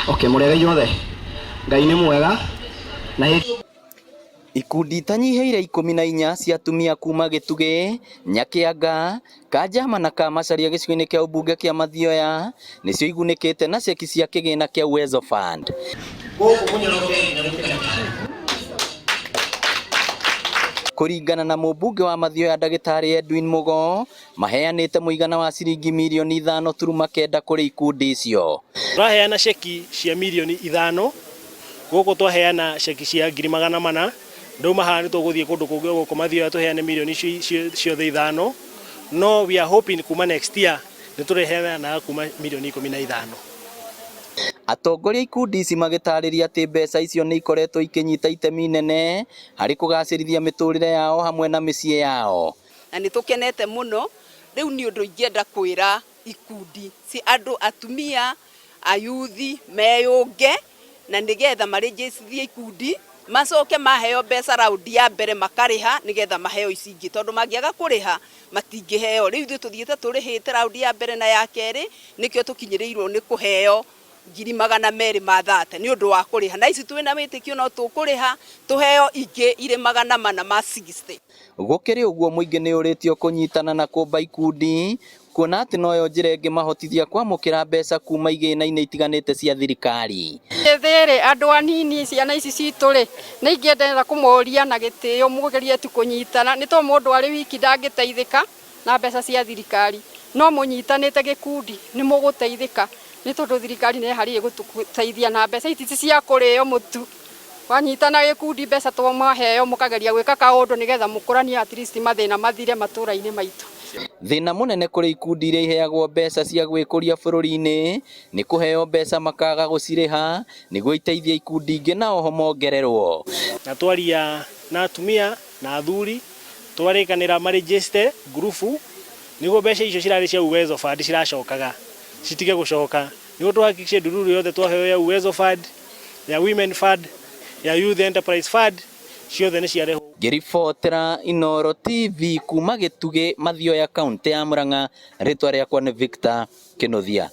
Okay, mũrĩega inyuothe. Ngai nĩ mwega na hĩndĩ Ikundi itanyihĩire 14 cia atumia kuma Gĩtugĩ, Nyakĩanga, Kanjama na Kamacharia gĩcigo-inĩ kĩa ũmbunge kĩa Mathioya nĩcio igunĩkĩte na ceki cia kĩgĩna kĩa Uwezo Fund. Gũkũ mũnyoroke nginya mũkĩreke. Kũringana na mũmbunge wa Mathioya ndagĩtarĩ Edwin Mugo, maheanĩte mũigana wa ciringi mirioni 5.9 kũrĩ ikundi icio. Tũraheana ceki cia mirioni 5, gũkũ twaheana ceki cia 400,000, ndauma haha nĩ tũgũthiĩ kũndũ kũngĩ o gũkũ Mathioya tũheane mirioni icio ciothe 5, no we are hoping kuma next year nĩ tũrĩheanaga kuma mirioni 15. Atongoria a ikundi ici magĩtarĩria atĩ mbeca icio nĩ ikoretwo ikĩnyita itemi inene harĩ kũgacĩrithia mĩtũrĩre yao hamwe na mĩciĩ yao. Na nĩ tũkenete mũno. Rĩu nĩ ũndũ ingĩenda kwĩra ikundi ci andũ atumia ayuthi meyũnge na nĩgetha marĩnjĩcithie ikundi macoke maheo mbeca raundi ya mbere makarĩha nĩgetha maheo ici ingĩ, tondũ mangĩaga kũrĩha matingĩheo. Rĩu ithuĩ tũthiĩte tũrĩhĩte raundi ya mbere na ya kerĩ, nĩkĩo tũkinyĩrĩirwo nĩ kũheo 230,000 nĩ ũndũ wa kũrĩha, na ici twĩna wĩtĩkio no tũkũrĩha tũheo ingĩ irĩ 460. Gũkĩrĩ ũguo, mũingĩ nĩ ũrĩtio kũnyitana na kũmba ikundi kuona atĩ noyo njĩra ĩngĩmahotithia kwamũkĩra mbeca kuma igĩna-inĩ itiganĩte cia thirikari. Thĩrĩ andũ anini, ciana ici citũ rĩ, nĩ ingĩenderera kũmoria na gĩtĩo mũgerie tu kũnyitana, nĩ tondũ mũndũ arĩ wiki ndangĩteithĩka na mbeca cia thirikari, no mũnyitanĩte gĩkundi nĩ mũgũteithĩka, nĩ tondũ thirikari nĩ harĩ ĩgũtũteithia na mbeca ici ti cia kũrĩo mũtu. Wanyitana gĩkundi, mbeca twamaheo mũkageria gwĩka kaũndũ nĩgetha mũkũranie, at least mathĩna mathire matũra-inĩ maitũ. Thĩna mũnene kũrĩ ikundi iria iheagwo mbeca cia gwĩkũria bũrũri-inĩ nĩ kũheo mbeca makaga gũcirĩha nĩguo iteithie ikundi ingĩ na oho mongererwo. Na twaria na atumia na athuri, twarĩkanĩra marĩnjĩcite ngurubu nĩguo mbeca icio cirarĩ cia Uwezo Fund ciracokaga citige gũcoka, nĩguo tũhakikishe ndururu yothe twaheo ya Uwezo Fund, ya Women Fund, ya Youth Enterprise Fund, ciothe nĩ ciarĩhwo. Ngĩribotera Inooro TV kuma Gĩtugĩ, Mathioya, kaũntĩ ya Murang'a, rĩtwa rĩakwa nĩ Victor Kĩnuthia.